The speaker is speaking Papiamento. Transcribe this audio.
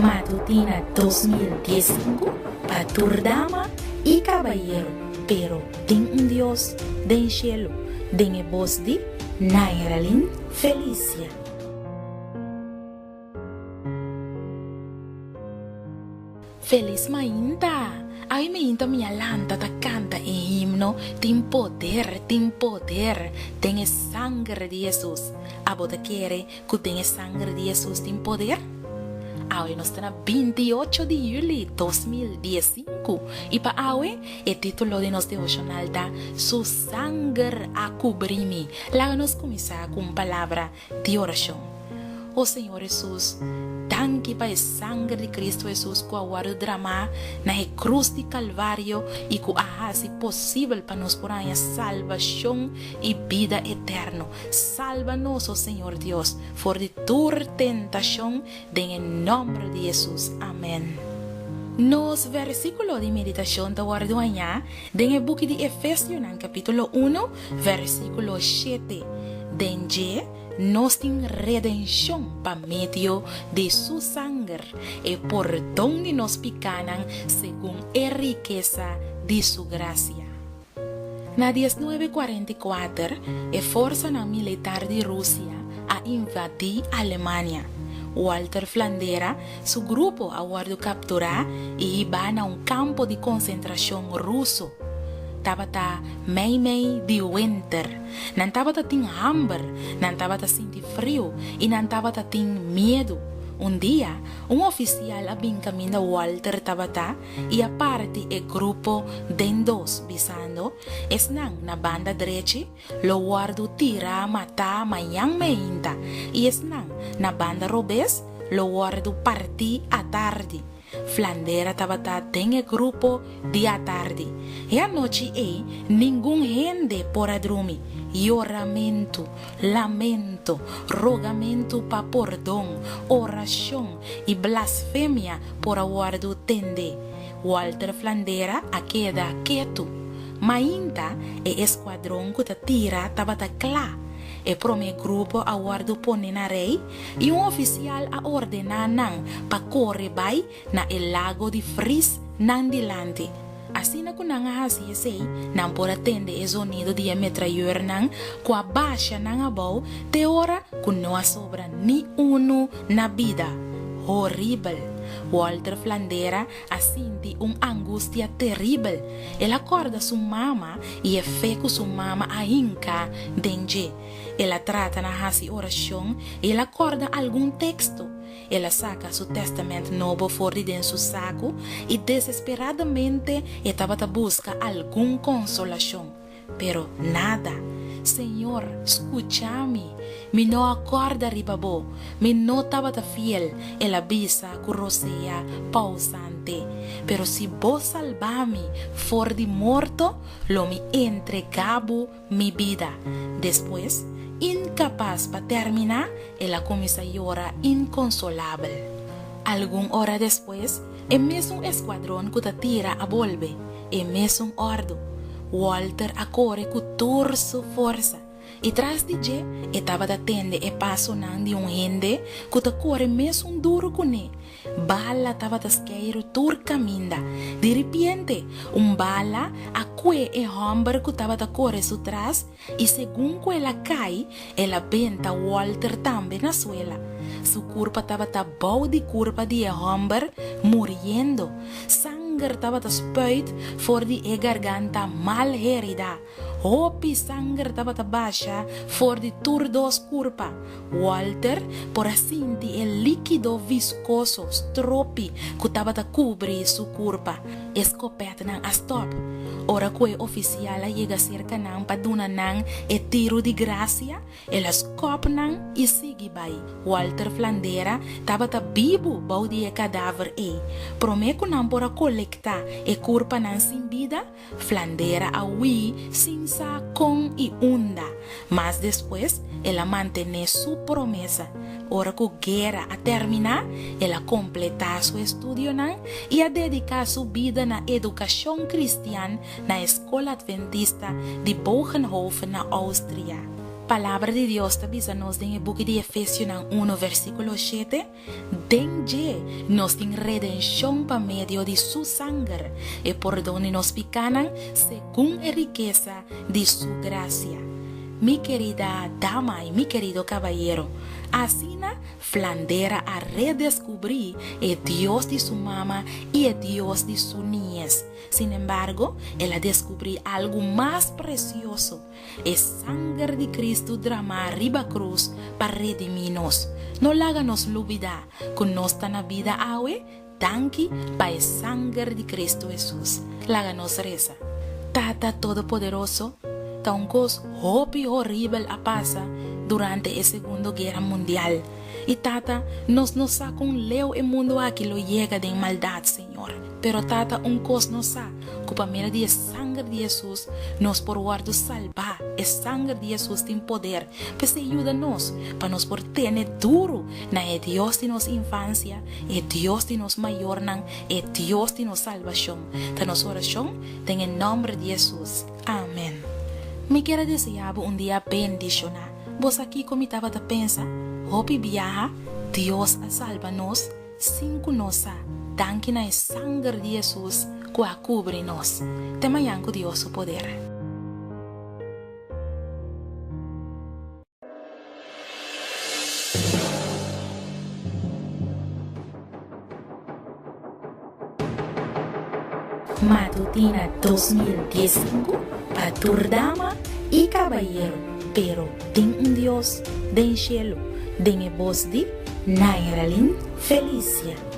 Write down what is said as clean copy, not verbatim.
Matutina 2015 pa tur dama i kabayero, pero tin un Dios den shelu, den e bos di Nairalyn Felicia. Felis mainta! Awe mainta mi a lanta ta canta e himno Tin poder, tin poder den e sanger di Jesus. Abo ta kere cu den e sanger di Jesus tin poder? Awe nos ta na 28 di juli 2015 y pa awe e titulo di nos devocional ta Su sanger a cubri mi. Laga nos cuminsa cu un palabra di orashon. O Señor Hesus, danki pa e sanger di Cristo Hesus ku a wòrdu dramá na e krus di Kalvario i ku a hasi posibel pa nos por haña salbashon i bida eterno. Salba nos, o Señor Dios, for di tur tentashon, den e nòmber di Hesus. Amèn. Nos versíkulo di meditashon ta wòrdu hañá den e buki di Efesionan kapítulo unu, versíkulo shete. Den dje nos tin redenshon pa medio di su sanger, e pordon di nos pikánan segun e rikesa di su grasia. Na diesnuebe kuarenta i kuater, e forsanan militar di Rusia a invadí Alemania. Walter Flandera su grupo a wòrdu kapturá i hibá na un kampo di konsentrashon ruso. Tabata meimei di wenter. Nan tabata tin hamber, nan tabata sinti friu i nan tabata tin miedu. Un dia, un ofisial a bin kaminda Walter tabata i a parti e grupo den dos, bisando, Esnan na banda drechi lo wòrdu tirá matá mañan meinta, i esnan na banda robes lo wòrdu partí atardi. Flandera tabata den e grupo di atardi. E anochi ei ningun hende por a drumi. Yoramentu, lamento, rogamentu pa pordon, orashon i blasfemia por a wòrdu tendé. Walter Flandera a keda ketu. Mainta e eskuadron ku ta tira tabata kla. E promé grupo a wòrdu pone na rei i un ofisial a ordená nan pa kore bai na e lago di Fris nan dilanti. Asina ku nan a hasi esei, nan por a tende e zonido di e metrayeurnan ku a basha nan abou te ora ku no a sobra ni unu na bida. Horibel! Walter Flandera a sinti un angustia teribel. El a kòrda su mama i e fe ku su mama a hinka den dje. El a trata na hasi orashon i el a kòrda algun teksto. El a saka su Tèstamènt Nobo for di den su saku i desesperadamente e tabata buska algun konsolashon. Pero nada. Señor, skucha mi. Mi no a kòrda riba bo. Mi no tabata fiel, el a bisa ku rosea pausante. Pero si bo salba mi for di morto, lo mi entregá bo mi bida. Despues, inkapas pa terminá, el a kuminsá yora inkonsolabel. Algun ora despues, e mesun eskuadron ku ta tira a bolbe, e mesun òrdu. Walter a kore ku tur su forsa, i tras di dje e tabata tende e pasonan di un hende ku ta kore mesun duru kuné. Bala tabata skeiru tur kaminda. Di ripiente, un bala a kue e hòmber ku tabata kore su tras i segun ku el a kai, el a benta Walter tambe na suela. Su kurpa tabata bou di kurpa di e hòmber muriendo. Sanger tabata spuit for di e garganta mal heridá. Hopi sanger tabata basha for di tur dos kurpa. Walter por a sinti e líkido viskoso, stropi, ku tabata kubri su kurpa. E skopètnan a stòp. Ora ku e ofisial a yega serka nan pa duna nan e tiru di grasia, El a skòp nan i sigui bai. Walter Flandera tabata bibu bou di e kadaver ei. Promé ku nan por a kolektá e kurpanan sin bida, Flandera a hui sin sa kon i unda. Mas despues, el a mantené su promesa. Ora ku guera a terminá, el a kompletá su estudionan i a dediká su bida na edukashon kristian na e Skol Adventista di Bogenhofen na Austria. Palabra di Dios ta bisa nos den e buki di Efesionan uno versíkulo shete, Den dje nos tin redenshon pa medio di Su sanger, e pordon di nos pikánan segun e rikesa di Su grasia. Mi kerida dama i mi kerido kabayero, asina Flandera a redeskubrí e Dios di su mama i e Dios di su niñes. Sinembargo, el a deskubrí algu mas presioso, e sanger di Kristu dramá riba krus pa redimí nos. No laga nos lubidá ku nos ta na bida awe danki pa e sanger di Kristu Hesus. Laga nos resa. Tata Todopoderoso, ta un kos hopi horibel a pasa durante e Segundo Guera Mundial. I Tata, nos no sa kon leu e mundu aki lo yega den maldat, Señor. Pero Tata, un kos nos sa, ku pa medio di e sanger di Hesus nos por wòrdu salbá. E sanger di Hesus tin poder. P'esei yuda nos pa nos por tene duru na e Dios di nos infansia, e Dios di nos mayornan, e Dios di nos salbashon. Ta nos orashon den e nòmber di Hesus. Amen. Mi kier a deseá bo un dia bendishoná. Bo sa kiko mi tabata pensa? Hopi biaha Dios a salba nos sin ku nos sa, danki na e sanger di Hesus ku a kubri nos. Te mañan ku Dios su poder. Matutina 2015 pa tur dama y cabayero, pero tin un Dios den cielo, den e bos di Nairalyn Felicia.